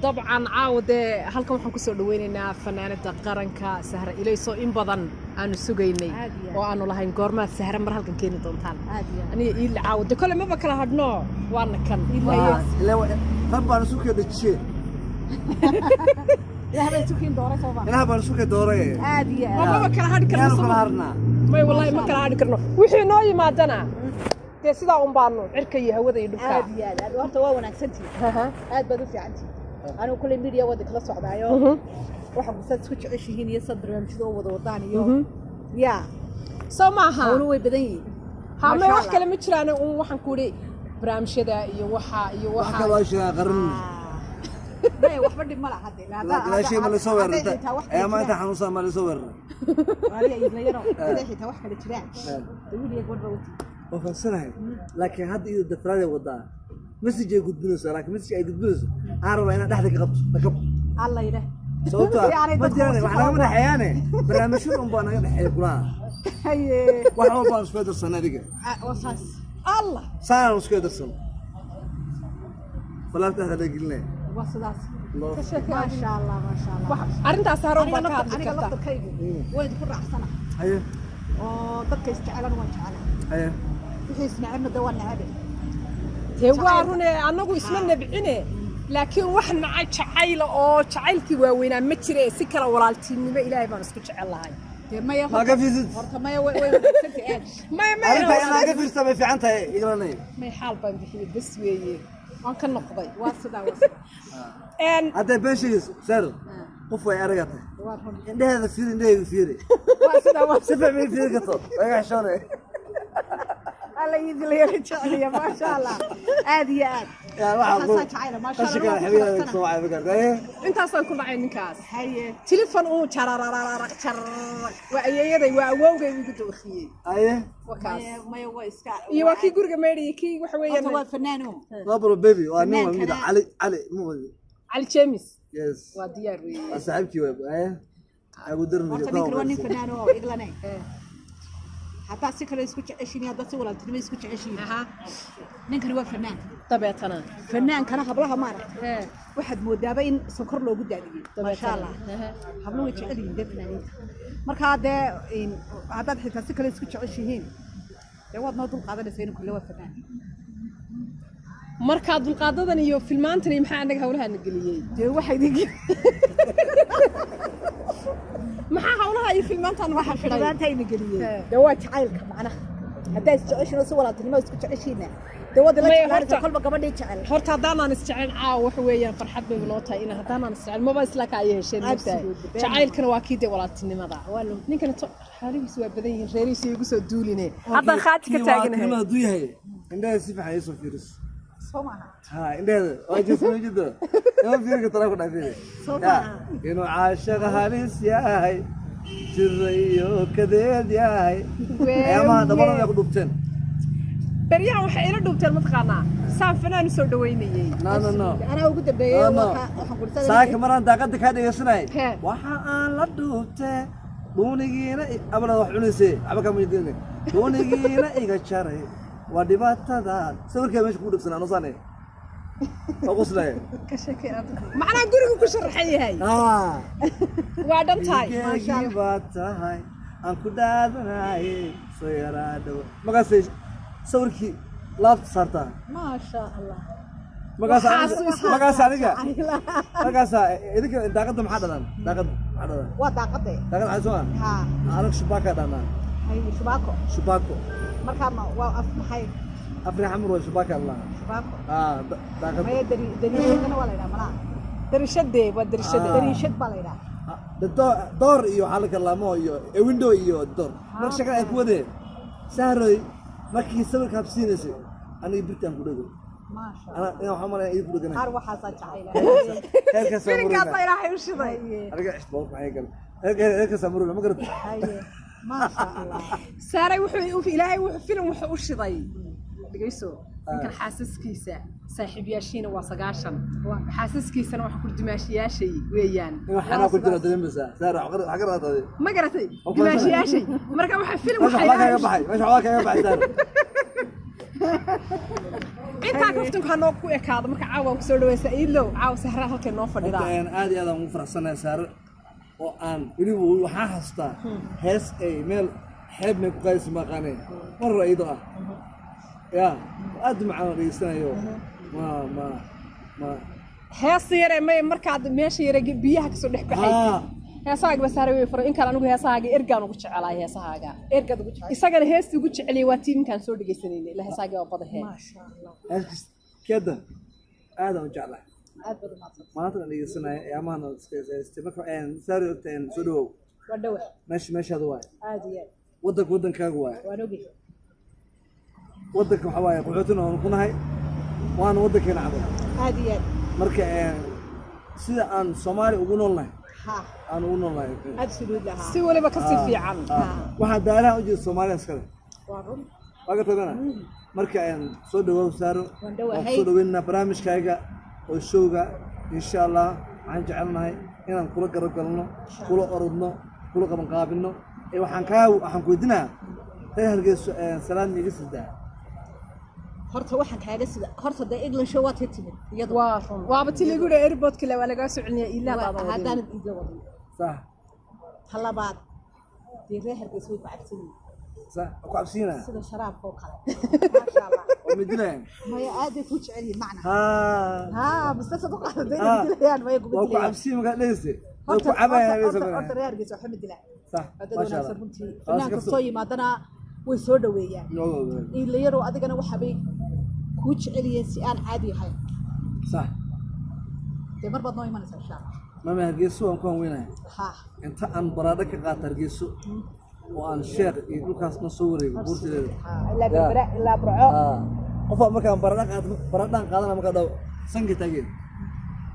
Dabcan caawa dee halkan waxaan kusoo dhaweynaynaa fanaanada qaranka Sahra Ilayso. In badan aanu sugaynay Aad iyo aad. oo aanu lahayn goormaad Sahra mar halkan keeni doontaan. Aad iyo aad. Aniga Iidle caawa dee kole maba kala hadhno, waana kan. Rab baan isu kee dejiyey. Ilaah baa isu kiin dooray, soo ma? Ilaah baan isu kee dooray. Aad iyo oo aad. Maba kala hadhi karno. Yaanu Soo kala ma? harnaa. May, wallaahi ma kala hadhi karno. Wixii noo yimaadana dee sidaa un baanu cirka iyo hawada iyo dhulka. Aad iyo aad. Aad horta waa wanaagsantihiin. Aad baad u fiicantihiin. Anigu kulley media wada kala socdaayo. Waxa kusaad isku jeceshihiin iyo sad barnaamijyada oo wada wadaan iyo yaa Soo maaha? Hawlo way badan yihiin. Ha, may. Masha Wax Allah. kale ma jiraan uun, waxaan ku idhi barnaamijyada iyo waxa iyo wax waxa kaloo ay sheegaa qaran. Maya, waxba dhib ma laha hadde. Gadaashey ma lasoo weerartay ayaa maanta xanuunsan ma lasoo weeraray. Adiga Iidle yaro, hadday xitaa wax kale jiraan, dee wiil iyo gabadh baa wati. Waa fahamsanahay, laakiin hadda iyada dafraaday wadaa, message ay gudbinayso, laakiin message ay gudbinayso aan rabaa inaad dhexda ka qabto lakab. Alla yidhah. Sababtoo Si ah aanay ma dadku jiraan si wax nagama kala dhexeeyaane, barnaamijyada un baa naga dhexeeya kulaha. Haye. Wax walba aan isku darsan adiga. Ah, waa saas. Allah. Saanaan isku darsan, falaarta dhexda laga gelinaya. Waa sidaas. Loo- Ka sheekay. Maasha Allah, maasha Allah. Arrintaas Sahra un Aniga baa ka hadli aniga karta. laftarkaygu waan idinku raacsana Haye. oo dadka isjecelan waan jecelahay. Haye. Wixii isnecebna dee waa necebe. Dee waa rune, annagu isma nabcine, laakiin wax naca jacayla oo jacaylkii waaweynaa ma jire, si kale walaaltinimo Ilaahay baan isku jecel lahay. Dee maya. Ma ka fiirsid? Horta maya, way wanaagsantay aad. Maya, maya. Arrinta inaad ka fiirsa bay fiican tahay, iglanay. May, xaal baan bixiyey bas weeye, waan ka noqday. Waa sidaa, waa sidaa. Hadday been sheegayso Sahro, qof way araga tahay. Waa run. Indhaheeda fiiri, indhahayga fiiri. Waa sidaa, waa. Si fiican may fiiri karto, waa iga xishoonay. Alla Iidle yaro jeceliya, maasha Allah, aad iyo aad. Yaa waxaa Waxaasaa jacayla, maasha Allah, qashinka waan ku xabiiba faraxsanahay. soo wacay, ma garta. Haye. Intaasaan ku dhacay ninkaas. Haye. Telefon uu jararararaq jarararaq, waa ayeeyaday, waa awowgay igu dookhiyey. Haye. Waa kaas. Maya, maya, waa iska Iyo waa kii guriga meydhayay, kii waxa weeyaan. Horta waa fanaano. No bro, baby, waa nin waa mid Fanaankana- Cali Cali mu wadi. Cali James. Yes. Waa diyaar weeye. Waa saaxiibkii waay. Haye, agu darin. Horta ninkan waa nin fanaano oo iglane. Haddaad si kale isku jeceshiin iyo haddaad si walaaltinimo isku jeceshiin, ninkani waa fanaan. Dabeetana. Fanaankana hablaha maaragtay waxaad moodaaba in sonkor loogu daadiyey, maasha Allah. Habluhu way jecel yihiin dee fanaaniinta. Markaa dee haddaad xitaa si kale isku jeceshihiin, dee waad noo dul qaadanaysaa inuu kule waa fanaan. Markaa dulqaadadan iyo filmaantan iyo maxaa annaga hawlaha na geliyey? Dee waxa idin Maxaa hawlaha iyo filmaantan waxa xidhay? Filmaanta ina geliyey dee waa jacaylka, macnaha haddaad isjeceshiin oo si walaaltinimo isku jeceshiinna, dee waad ila Maya, jeclaanaysaa kolba gabadhii jecel. Horta haddaanaan isjecel, caawa waxa weeyaan farxad bay noo tahay in haddaanaan isjecel maba isla ka ay hesheen, moogtahay. Absolutely. Jacaylkana waa kii dee walaaltinimada. Ninkana xaalihiisu waa badan yihiin, reerihiisu igu soo duuline, haddaan khaati ka taaganahay. Hadduu yahay, indhaheeda si fiican iisoo fiiriso. Soo maaha? Ha, indhaheeda waa jeesma jiddo, ima fiiri kartaa ku dhaaf fiiri. Soo Ya, maaha? Inuu caashaqa halis yahay jira iyo kadeed yahay ayaamaha dhabarada ku dhubteen. Beryahan waxay ila dhuubteen, mataqaanaa, saan fanaan u soo dhaweynayey. No, no, no. Anaa ugu dambeeyey. No, no. Waxaan guursaday. Saaka maraan daaqada kaa dhegeysanay, He. waxa aan la dhuubtee dhuunigiina abalad wax cunaysee, waxba kama jeedin, dhuunigiina iga jaray, waa dhibaatada sawirkaa meesha kugu dhegsanaa nosaane oo qoslaya. Ka sheekay, macnaha gurigu ku sharaxan yahay. Ah. Waa dhan tahay. Dhiigeygii baa tahay aan ku dhaadanaye, soo yaraa dhawo, markaasay sawirkii laabta saartaa. Maasha Allah. Markaas Waxaas markaas aniga markaasa idinka daaqadda maxaa dhadaan? Daaqadda maxaa dhadaan? Waa daaqade. Daaqad maxaa soo ah? Ha. Anaga shubaaka dhanaa. Hay, shubaako. Shubaako. Markaa ma waa af maxay? Afri xamar waa shubaaka allah. Shubaako. Ah, daaqad. Maya, dariishadana waa la yidhaha malaha. Darishadee, waa darishade. Ah. Dariishad baa la yidhaha. De door iyo waxaa la kalaamo iyo window iyo door. Marka shaqada ay ku wadeen Sahroy, markii sawirka habsiinaysay, aniga birtaan ku dhego. Maasha. Ana inaan waxaan malaya idin ku dheganay. Qaar waxaasaa jacayla. Heerkaas Filinkaasa Ilaahay u shiday. Aniga ixtibaar maxay gal heerkaas murugna ma garata. Haye, maasha Allah. Saaray, wuxuu Ilaahay wuxuu filim wuxuu u shiday, dhegeyso, ninkan xaasaskiisa saaxiibayaashiina waa 90, xaasaskiisana waxa ku dimaashiyaashay weeyaan. In xanaa ku jiro dareemaysaa Saara, wax ka raatay. Ma garatay? Dimaashiyaashay, marka waxa filim meesha waxa waxbaa kaaga baxay, meesha waxbaa kaaga baxay, Saara. Intaa kaftanku ha noo ku ekaado. Marka caawa ku soo dhawaysa Iidlow, caawa Sahraa halkay noo fadhidaa. Horta aad iyo aad aan ugu faraxsanahay Saare oo aan weliba waxaan xasuustaa hees ay meel xeeb may ku qaadaysa maqaanee mar hore iyadoo ah ya aad u macaan oo dhegeysanayo ma Heesta yare may markaad meesha yare biyaha kasoo dhex baxaysid. Heesahaaga ba Sahra way furay in kale. Anigu heesahaaga ergaan ugu jecelahay heesahaaga. Ergaad ugu jecel. Isagana heesta ugu jeceliyay waa tiimkaan soo dhegeysanayna ilaa heesahaaga waa badahee. Maasha Allah. Hees keeda aad aan u jeclahay. Aad baad umahadsan. Maanta aan dhegeysanaya ayaamahan oo iska heystay. Marka Saare horta soo dhawow. Waa dhawa. Meesha meeshaada waaye. Aad iyo aad. Waddanka waddankaaga waaye. Waan ogyahay. Waddanka waxaa waaye qaxootina waanu ku nahay, waana waddankeena camal. Aad iyo aad. Marka sida aan Soomaaliya ugu nool nahay aan ugu nool nahay. Absolutely, ha. Si waliba kasii fiican. Waxaa daaraha u jeeda Soomaaliya iskale. Waa run. Waa ka tagana. Marka soo dhawow Saaro. Waan dhawahay. Waan kusoo dhaweynaa barnaamijkaaga oo showga. Insha Allah waxaan jecelnahay inaan kula garab galno, kula orodno, kula qabanqaabino. Ee waxaan ku weydiinayaa reer Hargeysa salaad miiga sidaa? Horta waxaan kaaga sida horta dee England show waa tii timid iyadu. Waa run, waaba ti lagu yidhi airportka le waa lagaa soo celinayaa ilaa baada wadin. Haddaanad iidla wadin. Sax. Ta labaad dee reer Hargeysa way ku cabsanyihiin. Sax, ku cabsiinaya. Sida sharaabka oo kale, maasha Allah. Oo midinayaan. Maya, aad bay kuu jecel yihiin macna. Ha. Ha masasad u qaadatay inay dilayaan? Maya, kuma waa ku dilayaan. cabsiin markaad dhegeysa way Horta ku cabayaan. horta reer Hargeysa waxba ma dilaan. Sax. Waa dad maasha wanaagsan Allah. runtii. Taas Fanaan ka kastoo yimaadana way soo dhaweeyaan. Iilayaro adigana waxabay kuu jecel yihiin si aan caadi ahayn. Sax. Dee mar baad noo imanaysaa insha Allah. Mama, Hargeysa waan ku hanweynahay. Ha. Inta aan baraadho ka qaata Hargeyso oo aan Sheekh iyo dhulkaasna soo wareego buurtideeda. Ha, ilaa Berbera, ilaa Burco. Qofaa markaan baradho qaato, baradhaan qaadana markaa dhaw sanka taageen.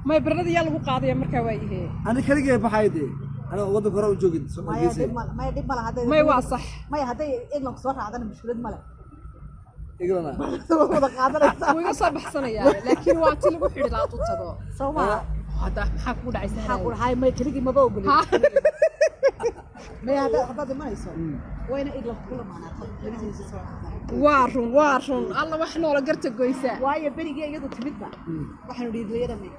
May, baradhada yaa lagu qaadaya markaa waa ihee? Ani keligay baxay dee, aniga waddanka hore u joogin Maya. Hargeysa. Dhib male, maya, dhib male hadday May, waa sax. Maya, hadday England soo raacdana mushkilad male. Iglana. Waa wada qaadanaysaa. Wuu iga soo baxsanayaa, laakiin waa ti lagu xidhi lahaa u tago. Soo maha? Hadda maxaa kugu dhacay? Maxaa ku Sahra? dhahay? May, keligii maba ogolin. Maya, haddaad imanayso waa ina England kugu lamaanaato labadiisa soo raacdaan. Waa run, waa run. Alla wax noola garta goysa. Waayo berigii iyadu timidba waxaanu dhihi idlayada may.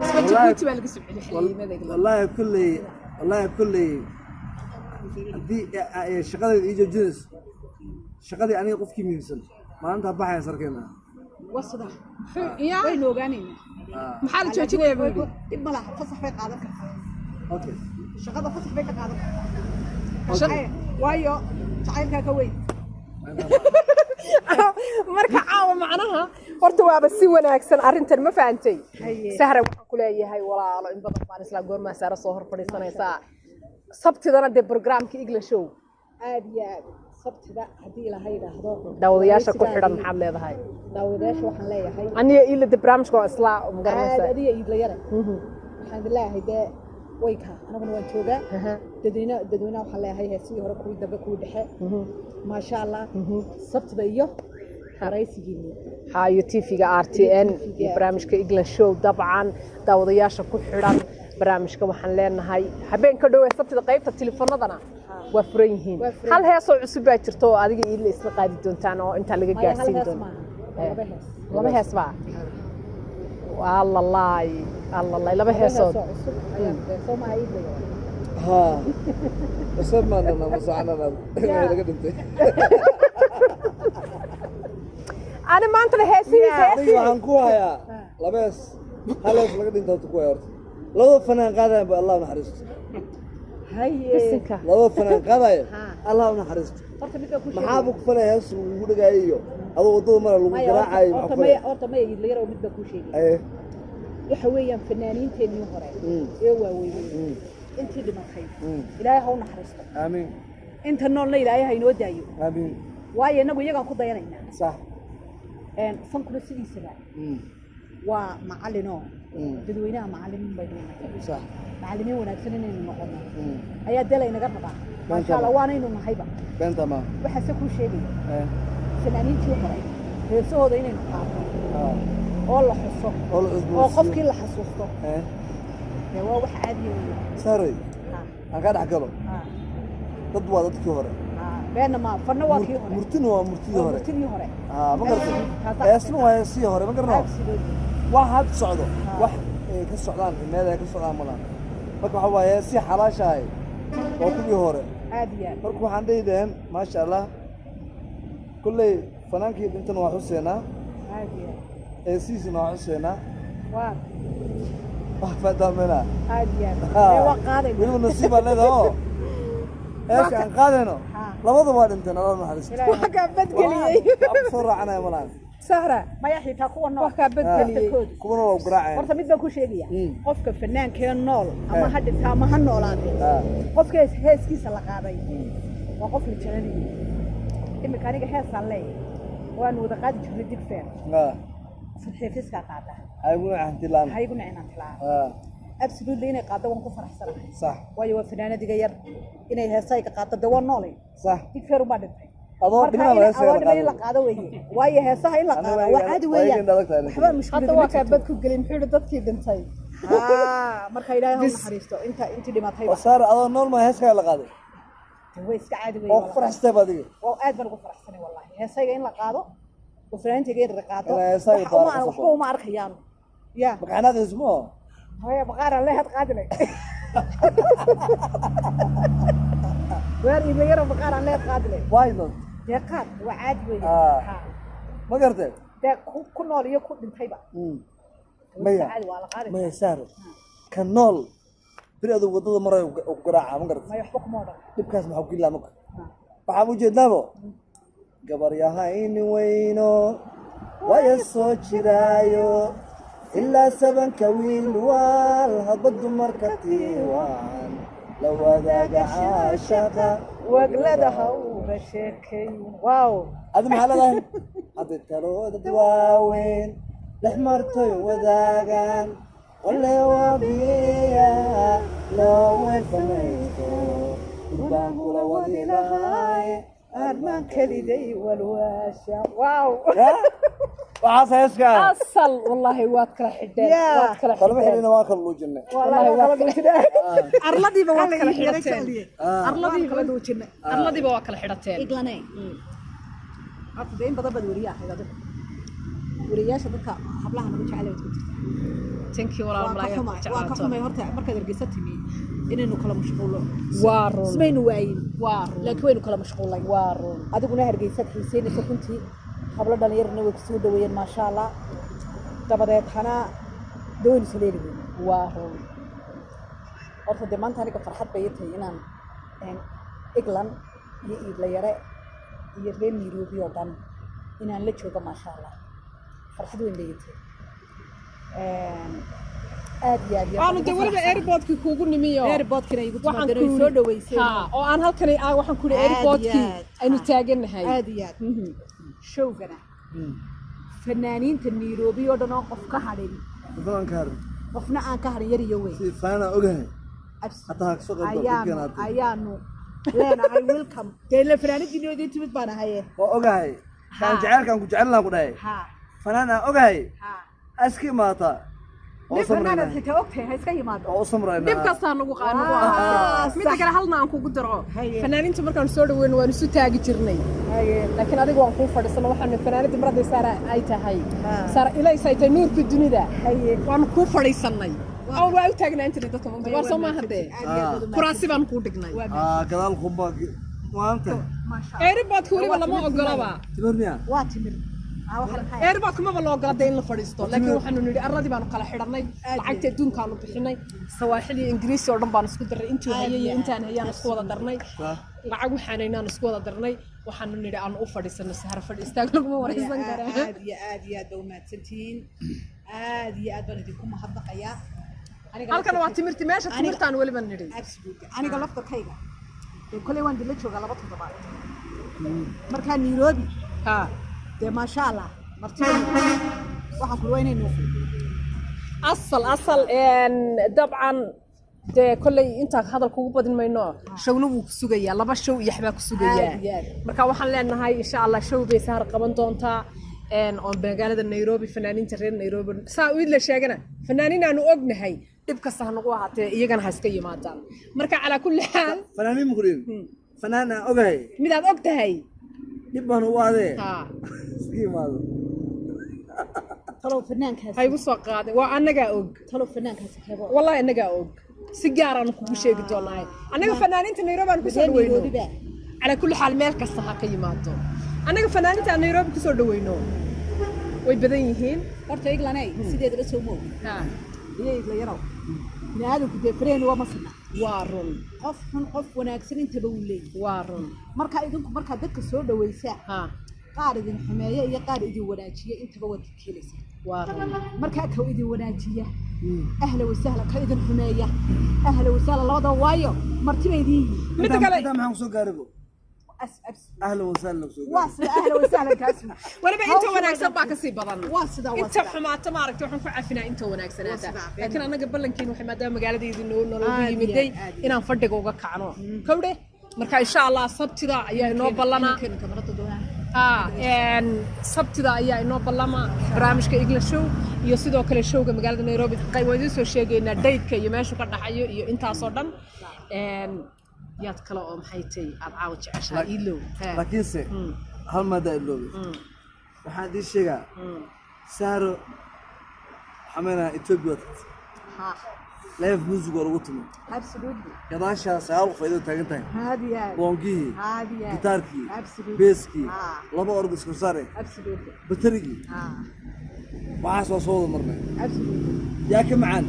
Isma Jabuuti baa laga soo celiyay xiliimada England. Wallaahi kulley haddii ay shaqadeeda ii joojinayso shaqadii, aniga qofkii muhiimsan maalintaa baxaya sarkeena. Waa sidaa. Ya. Waynu ogaanaynaa. Maxaa la joojinayaa buu yidhi? Dhib ma laha, fasax bay qaadan kartaa. Okay. Shaqada fasax bay ka qaadan kartaa. Waayo jacaylkaa ka weyn. Marka caawa macnaha horta waaba si wanaagsan arrintan, ma fahantay? Haye. Sahra, waxaan ku leeyahay walaalo, in badan baan isla goormaa Sahra soo hor fadhiisanaysaa. Sabtidana dee programka England show. Aad iyo aad, Sabtida haddii Ilaahay yidhaahdo. Daawadayaasha ku xidhan maxaad leedahay? Daawadayaasha waxaan leeyahay aniga ila de barnaamijka waa isla aad magaranaysaa. Adiga Iidlayare waxaan idin leeyahay dee way kaa, anaguna waan joogaa. Dadweynaha waxaan leeyahay heesihii hore, kuwii dambe, kuwii dhexe, maasha Allah, Sabtida iyo waraysigiinii. Hayo TV-ga RTN iyo barnaamijka England show. Dabcan daawadayaasha ku xidhan barnaamijka waxaan leenahay habeenka dhow ee Sabtida qaybta telefoonadana waa furan yihiin. Waa furan. Hal heesoo cusub baa jirta oo adiga iila isla qaadi doontaan oo intaa laga Maya, hal gaarsiin hees doono. maaha, waa laba hees. Laba hees baa alalaay alalaay, laba laba heesood. Heesoo cusub ayaan dee soo maaha Iidlayare? Ha, cusub maanana masocanana laga dhintay. Ani maantana heesihiisa Aniga heesihii waxaan ku hayaa laba hees, hal hees laga dhinta horta ku haya. Horta labada fanaan qaadaya ba Allah u naxariisto. Haye. Bisinka. Labada fanaan qaadaya Ha. Allah u naxariisto. Horta mid baa ku Maxaa buu ku falaya hees lagu dhagaayo iyo adoo waddada mara lagu maya garaacayo? horta Maxaa ku maya falaya? Horta maya, Iidlayare, mid baa kuu sheegay. Aye. Waxa weeyaan fanaaniinteennii hore ee waaweynay intii dhimatay Ilaahay ha u naxariisto. Aamiin. Inta noolna Ilaahay ha inoo daayo. Aamiin. Waayo innagu iyagaan ku dayanaynaa. Sax. Fankuna sidiisaba waa macallinoo dadweynaha macallimiin baynu nahay. Sax. Macallimiin wanaagsan inaynu noqono ayaa dee laynaga rabaa, maasha Maanta Allah, waanaynu nahayba. Beenta ma Waxaase kuu sheegaya eh fanaaniintii hore heesahooda inaynu qaadno oo la xuso oo la oo cusboonsiiyo. Qofkii la xasuusto eh dee waa wax caadiya weeyaan. Saaray Ha. aan ka dhex galo. Ha. Dad waa dadkii hore. Ha. Beenna ma fanna, waa kii hore. Murtina waa murtidii Waa hore. Murtidii hore. Ah, ma garatay? Taasaa. Heesna waa heesihii hore, ma garano? Absolutely. Wax had socdo, wax ay ka socdaan, meel ay ka socdaan malaan. Marka waxa waaye heesihii xalaashahay waa kuwii hore. Aad iyo aad. Marka waxaan dhihi dhaheen, maasha Allah, kolley fanaankii dhintan waa xuseenaa. Aad iyo aad. Heesihiisina waa xuseenaa. Waa Wax faataamena. Aad iyo aad. Ee, waa qaadayna. Weliba nasiib baa leedahay oo heesha aan qaadayno. Labada waa dhinteen, Allah naxariisto. Ilaahay. Wax kaa badgeliyey. Wax ku soo raacanaya malaan. Sahra. Maya, xitaa kuwa nool. Wax kaa badgeliyey. Laftarkoodu. Kuwana waa garaaceen. Horta mid baan ku sheegaya. Qofka fanaankee nool ama ha dhinta ama ha noolaadee, qofka heeskiisa la qaaday waa qof la jecel yahay. Iminka aniga heesaan leeyahay, waanu wada qaadi jirnay Digfeer. Fadxiifiskaa qaada. Ayguna hantilaan. Hayguna inaan tilaa. Absolutely, inay qaaddo waan ku faraxsanahay. Waayo, waa fanaanadiga yar inay heesayga qaaddo, dee waa noolay. Digfeer umbaa dhintay. Adoo Marka dhimanaa heesaga adoo la dhiman in la qaado. Qaado weeye, waayo heesaha in la Aniga qaado waa waa caadi waa weeyaan. iga adag tahay. Waxba mushkilad Hadda ma waa kaa jirto. bad ku geliyey. Muxuu yidhi dadkii dhintay? Haa, marka Ilaahay ha u naxariisto inta intii dhimatayba. Oo Saara, adoo nool ma heeskaga la qaaday? Dee way iska caadi weeye. Oo ku faraxsatay ba adiga? Waa aad baan ugu faraxsanay wallahi, heesayga in la qaado oo fanaaniintayga in la qaado. Inay heesayga Wax uma baara ka soo waxba uma arkayaan ya. Makaxanaadaysu ma oo? Haya, baqaaraan leehad qaadilay weer iimayaro, baqaaraan leehad qaadilay. Why not? Dee qaad, waa caadi weeye. Ah. Ma garatay? Dee ku nool iyo ku dhintayba. Waa Maya. caadi, waa la qaadi. Maya Saaro, ka nool beri aduu waddada marayo oo ku garaaca, ma garatay? Maya, waxba kuma odhan. Dhibkaas maxaa ku gelaa? Marka waxaan ujeednaabo gabar yahayni weyno waya soo jiraayo ilaa sabanka wiil waal hadba dumarka tiiwaan la wadaaga caashaqa. Waglada ha uga sheekay, wow. Adi maxaa leedahay? Hadda talo dad waaweyn dhex martoy wadaagaan wale waabiya loo weelsamaysto durbaan kula wadi lahaay. Armaan keliday walwaasha, wow. Waxaas heeskaa. Asal wallaahi waad kala xidheen. Yeah. Waad kala kalama xidheen. Xidhina waan kala luujinay. Wallaahi waad kala arladiiba waad kala xidhateen. Arladiiba Arladiiba waa kala xidhateen. Iglanay, horta dee in badan baad weriye ahayd adigu, weriyaasha dadka hablaha nagu jecel baad ku jirtaa. Thank you, walaal. Waan ka Malaayaa xumay, waan ka xumay horta markaad Hargeysa timi inaynu kala mashquulo. Waa run. Ismaynu waayin. Waa run. Laakiin waynu kala mashquulay. Waa run. Adiguna Hargeysaad xiiseynaysa runtii, hablo dhalinyarana way kusoo dhaweeyeen, maasha Allah. Dabadeetana dee waynu saleeli weyne. Waa run. Horta dee maanta aniga farxad bay ii tahay inaan England iyo Iidlayare iyo reer Nairobi oo dhan inaan la joogo, maasha Allah, farxad weyn bay ii tahay. Aad iyo aad iyo aad Waanu baan dee ugu weliba faraxsanahay. Airportkii kuugu nimiyo. Airportkina igu Waxaan timaadeen oo ku soo dhaweyseen. Ha, oo aan halkani waxaan ku yidhi Aad iyo airportkii aad. aynu Ha. taagannahay. Aad iyo aad. Showgana fanaaniinta Nairobi oo dhan oo qof ka hadhin. Dadaan ka harin. Qofna aan ka hadhin, yar iyo weyn. Si faana ogahay hataa ha kasoo qayb galo. Ayaanu Dadkan aad ayaanu leenahay welcome. Dee la fanaaniintii idin timid baan ahaye. Waa ogahay kaan jaceylkaan ku jecelnaa ku dhahay. Fanaan aan ogahay iska imaataa oo Nin fanaanaad samraynaa. Xitaa ogtahay ha iska yimaado. Oo u samraynaa. Dhib kastaa nagu nagu Ah, midda sax. kale halna aan kugu daro. Haye. Fanaaniinta markaan soo dhaweyno waan isu taagi jirnay, laakiin adiga waan kuu fadhiisano. Waxaanu fanaanadii maradii Saara ay tahay, Saara Ilays ay tahay nuurka dunida. Waanu kuu fadhiisanay oo waa u taagnaan jiray dadka maanta waar soo maaha dee. Kuraasi baan kuu dhignay. Gadaal qumba maanta. Airportka weliba lama ogolaba. Timir miya? Waa timir. Waxaa maxay? Airportka maba loo ogola dee in la fadhiisto, laakiin waxaanu nidhi arladii baanu kala xidhanay, lacagta adduunkaanu bixinay, sawaaxil iyo Ingiriisi oo dhan baanu isku darnay, intuu hayay iyo intaan hayaan isku wada darnay, lacag waxaanaynaan isku wada darnay. Waxaanu nidhi aanu u fadhiisano sahar, fadhi istaag laguma waraysan karaa. Aad iyo aad iyo aad baa umahadsantihiin, aad iyo aad baan idinku mahadnaqayaa. Aniga Halkan waa timirti meesha timirtaan weliba nidhi. Absolutely. Aniga laftarkayga dee koley waan dila joogaa 2 toddobaad markaa Nairobi. Dee maasha Allah, martida waxaan kuli waa inaynu Asal asal dabcan dee kolley intaa hadal kugu badin mayno, showna wuu ku sugayaa, laba show iyo waxbaa ku sugayaa. Aad iyo aad. Marka waxaan leenahay insha Allah show bay Sahar qaban doontaa oo magaalada Nairobi. Fanaaniinta reer Nairobi saa u idla sheegana, fanaaniin aanu ognahay dhib kasta ha nagu ahaatee iyagana ha iska yimaadaan. Marka calaa kulli xaal Fanaaniin muqriin. Fanaan aan ogahay. Midaad og tahay. Dhib baan u adee. Ha. Iska imaado. Talow fanaankaasi. Ha igu soo qaaday, waa annagaa og. Talow fanaankaasi keebo. Wallahi annagaa og, si gaaraanu kugu sheegi doonaa. Annaga fanaaniinta Nairobi aan kusoo dhaweyno. Nairobi ba. Calaa kulli xaal, meel kasta ha ka yimaado, annaga fanaaniinta aan Nairobi kusoo dhaweyno way badan yihiin. Horta Iglanay sideedaba soo moogi. Ha. Iyo Igla yarow, bini aadamku dee fareen waa ma sinna. Waa run. Qof xun, qof wanaagsan intaba wuu leeyahay. Waa run. Marka idinku markaad dadka soo dhawaysaa, qaar idin xumeeya iyo qaar idin wanaajiya intaba waad ka helaysaa. Waa run. Markaa ka idin wanaajiya ahla wasahla, ka idin xumeeya ahla wasahla, labadaba, waayo martiba idin yihiin. Midda kale Intaa maxaan kusoo gaaray bo? As abs. Ahlan wasahlan kusoo waa gaaray. Sida ahla wasahlan kaasi. Weliba inta wanaagsan baa kasii badan. Waa sidaa, waa inta sidaa. Xumaata maaragtay, waxaan ku cafinaa inta wanaagsanaata. Waa sidaa. Laakiin annaga ballankiin waxay, maadaama magaaladaydi noo nologu Aad iyo yimiday, aad iyo inaan fadhiga uga kacno kawdhe. Marka insha Allah Sabtida ayaa inoo ballanaa. Inankeenu kamarada doonaa. Sabtida ayaa inoo ballama barnaamijka Igla Show iyo sidoo kale showga magaalada Nairobi. Waan idiin soo sheegaynaa daydka iyo meeshu ka dhaxayo iyo intaasoo dhan. Yaad kale oo maxay tahay aad caawa jeceshahay, Iilow? Laakiinse hal maadaa iloobay. Waxaan idiin sheegaa, Saaro, waxaan meenaha Ethiopia waa tagtay. Ha. Live music waa lagu tumay. Absolutely. Gadaashaa 9 qof ayadoo taagan tahay. Aad iyo aad. Boongihii, Aad iyo aad. gitaarkii, Absolutely. beeskii, Ha. laba org isku saare, Absolutely. batarigii. Ha. Waxaas waa soo wada marnay. Absolutely. Yaa ka macaan?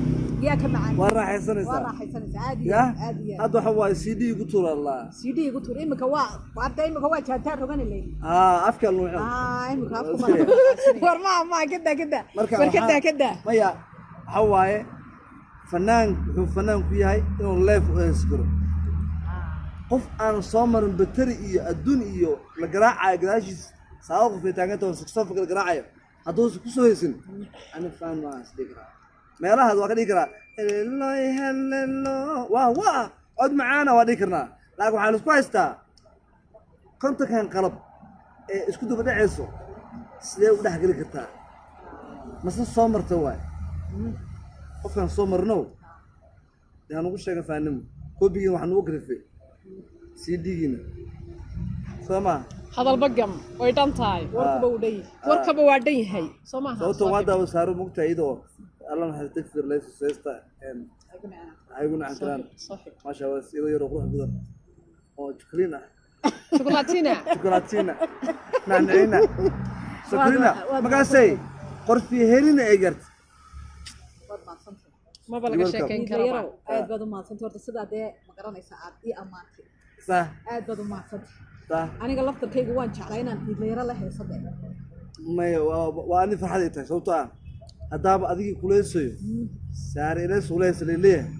Yaa ka macaan? Waa waa raaxaysanaysaa. Raaxaysanaysaa, aad iyo ya aad, aad iyo aad. Hadda waxa waaye CD igu tuuralaa. CD igu tuur imika, waa hadda imika waa jaataan rogani leyn. Aa, afka luuxan. Imika afku War maa maa kada kada. Marka war kada kada. Maya, waxa waaye fanaan wuxuu fanaan ku yahay inuu live u heesi karo. Qof aan soo marin bateri iyo adduun iyo la garaacayo gadaashiis 9 qof ay taagan tahay oo saxophone la garaacayo, hadduusan kusoo heysin, ani fan maa is dhihi karaa. Meelahaas waa ka dhihi karaa helelo helelo, waa waa cod macaana waa dhihi karnaa, laakiin waxaa laisku haystaa 50-kan qalab ee isku daba dhacayso sidee u dhex geli kartaa? Mase soo marta waay qofkaan soo marnow dee aan ugu sheega faanimo koobigiina waxaa nugu karifay CD-giina, soo maa? Hadalba gam way dhan tahay. Warkuba uu dhan yahay. Warkaba waa dhan yahay, soo maaha? Sababto waa daawa saaro mugta iyadoo alla maxay tagfir laysu seesta waxay igu nacantiraan. Soo xig. Maasha Allah, iyadoo yaroo qurux badan oo juklin ah. Chocolatina. Chocolatina, nacnacina, sokrina, markaasay qorfi helina ay gartay. Waad mahadsantahay. Maba laga Welcome. sheekeyn Iidla karaba. yarow, aad baad u mahadsantay. Horta sidaa dee ma garanaysa aad ii ammaantay. Sax. Aad baad u mahadsantay. Sax. Aniga laftarkayga waan jeclaa inaan iidlayaro la heeso dee. Maya, waa ani farxad ay tahay, sababtoo ah haddaaba adigii kuleysayo saare ilays kuleysa laleeyahay,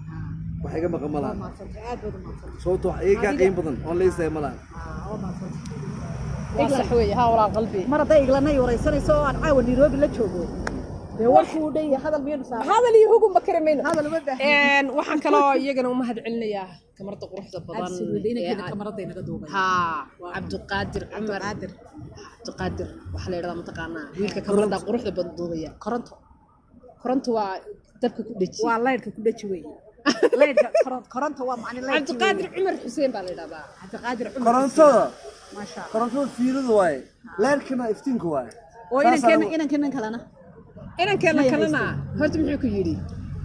wax iga maqan ma Waad lahan. mahadsantay, aad baad u mahadsantay. Sababtoo wax iga kaa qiimo badan oon leysaya ma lahan. Waa mahadsantay. Waa sax weeye, haa walaal qalbi. Mar hadday Iglanay waraysanayso oo aan caawa Nairobi la joogo, dee warkuu u dhan yahay, hadal miyaynu saaran? Hadal iyo hugun ba kari mayno. Hadal uma baahnin. Waxaan kaloo iyagana u mahad celinayaa kamarada quruxda badan Absolutely, ee inankeena kamarada inaga duubay. Haa, Cabdiqaadir Cumar. Cabdiqaadir. Cabdiqaadir waxaa la yidhahdaa, mataqaanaa wiilka kamarada quruxda badan duubaya? Koronto. Koronto waa dabka ku dheji. Waa laydhka ku dheji wey, laydhka koronto waa macni laydhkii. Cabdiqaadir Cumar Xuseen baa la yidhahdaa. Cabdiqaadir Cumar. Korontada. Maasha Allah. Korontada fiilada waaye, leerkana iftiinka waaye. Oo Saasaa inankeena lagu- inankeena kalena. Inankeena Maya. kalena horta muxuu ku yidhi?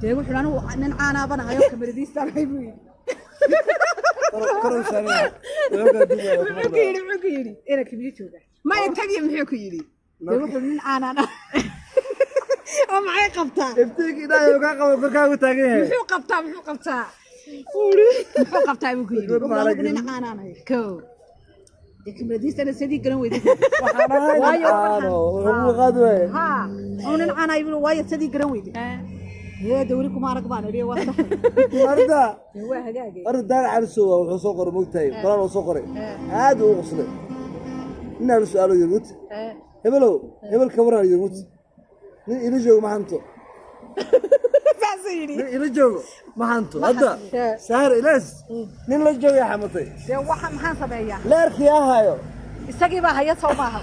Dee wuxuu anigu nin caanaabana hayo kamaradiista ahay buu yidhi. Kor u saaran wuxuu kala duwaya. Muxuu ku yidhi? Muxuu ku yidhi? Inanka miyuu joogaa? Maya, tagiya, muxuu ku yidhi? Dee wuxuu nin caanaan ah Oo maxay qabtaa? Iftiinka ilaahay uu kaa qabo korkaagu taagan yahay. Muxuu qabtaa? Muxuu qabtaa? Muxuu qabtaa buu ku yidhi? Good. Wuxuu anigu nin caanaan hayo. Kow. Dee kamaradiistana sidii garan weyday. Waxaan ahay nin Waayo, caano wuxuu kugu qaadi waaye. Haa, uu nin caanaay buu, waayo sidii garan weyday. Hee, dawli kuma arag baan idhi, waa sax. Horta Dee waa hagaagay. horta daar calisow wuxuu soo qoray, mogtahay, qoraal uu soo qoray aad uu u qoslay. Ninaa la su-aalo yiri mugta, hebelow hebel ka waran, yiri mugta, nin ila joogo ma hanto. Saasuu yidhi. Nin ila joogo ma hanto. Hadda Saar Ilaas nin la joogay xamatay. Dee waxa maxaan sameeyaa? Leerkii ahayo. Isagii baa haya, soo maaha?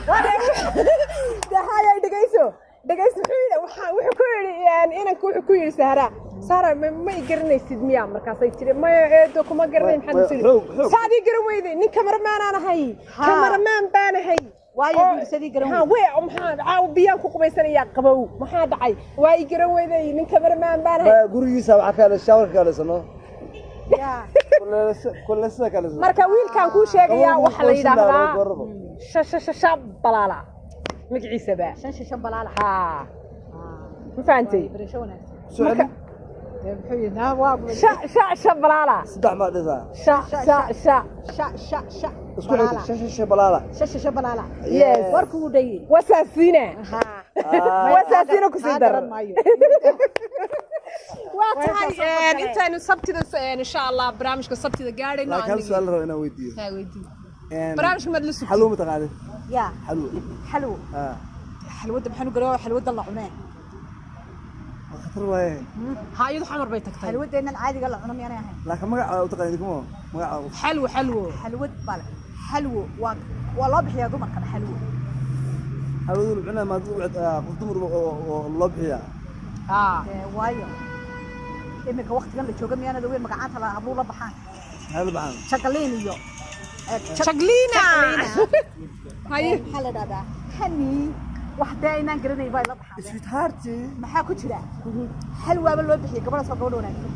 Dee haya, dhegayso dhegayso, muxuu yidhi? Waxaa wuxuu ku yidhi inanku wuxuu ku yidhi Sahra Saara, ma i garanaysid miyaa? Markaasay tiri, maya eedo, kuma garanayn. Maxaad Maya, u tiri? Xoog, xoog. Saad ii garan weyday, nin cameraman aan ahay. Ha. Cameraman baan ahay. Waayo, bulshadii garan Ha, weyday. Wee oo maxaa caawa biyaan ku qubaysanayaa qabow, maxaa dhacay? Waa i garan weyday, nin cameraman baan ahay. Ma gurigiisa waxaa ka helay shower ka helaysano. Yaa. Kuleysa ka helaysano. Marka wiilkaan kuu sheegayaa Qabow waxaa la buu qoysin lahaa, yidhaahdaa goorbo. Shashashasha balaala magaciisaba. Shan shan balaala. Ha, ma fahantay? Barasho wanaagsan. Soo celi. Dee muxuu yidhi? Naa waa Sha sha sha balaala. Saddex maa dhisaa. Sha sha sha. Sha sha sha. Isku xigta, shan shan shan balaala. Sha sha sha balaala. Yes. Warku uu dhayey. Wasaasiina. Ha. Wasaasiina kusii Kaa dar. garan maayo. Waa Way tahay ka soo kale. Intaynu sabtida, insha Allah, barnaamijka sabtida gaadhayno. Laakiin hal su'aal la rabo inaan weydiiyo. Ha, weydii. Een, Barnaamijka maad la sugtid? Xalwo ma taqaanid? Yaa. Xalwo. Xalwo. Ah. Xalwadda maxaan u garaa? Xalwadda la cunee. Waa khatar waaye. Ha, iyadu Xamar bay tagtay. Xalwadeennan caadiga la cuno miyaanay ahayn? Laakiin magaca u taqaanid kuma magaca. Xalwo, xalwo. Xalwad baa xalwo waa loo bixiyaa dumarkana xalwo. Xalwadu la cunaa ma qof dumar oo loo bixiyaa? Ha. Dee waayo, iminka waqtigan la jooga miyaanad ogeyn magacaanta la habluu la baxaan? Maxay la baxaan? Jaqaliin iyo Jagliina. Haye. Maxaa la dhahdaa, hani, wax dee aynaan garanay bay la baxaan. Sweetheart. Maxaa ku jira? Xalwaaba loo bixiyay gabadhaas, waa gabadha wanaagsan.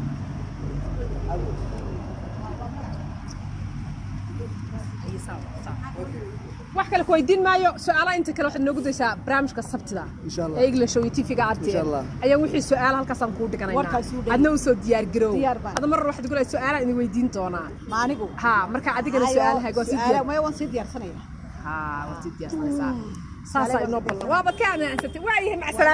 Wax kale ku weydiin maayo. Su-aalaha inta kale waxaad noogu daysaa barnaamijka sabtida Insha Allah. ee English Show iyo TV-ga RTN. Insha Allah. Ayaan wixii su-aal halkaasaan kuu dhiganaynaa. Warkaas uu dhigay. Adna usoo diyaar garow. Diyaar baan. Ada mar waxaad gulahay su-aalaha idin weydiin doonaa. Ma anigu? Ha, marka adigana su-aalahaaga waa sii diyaar. Maya, waan sii diyaarsanaya. Ha, waad sii diyaarsanaysaa, saasaa inoo ballan. Waabad ka amaansatay. Waayahay, macsalaama.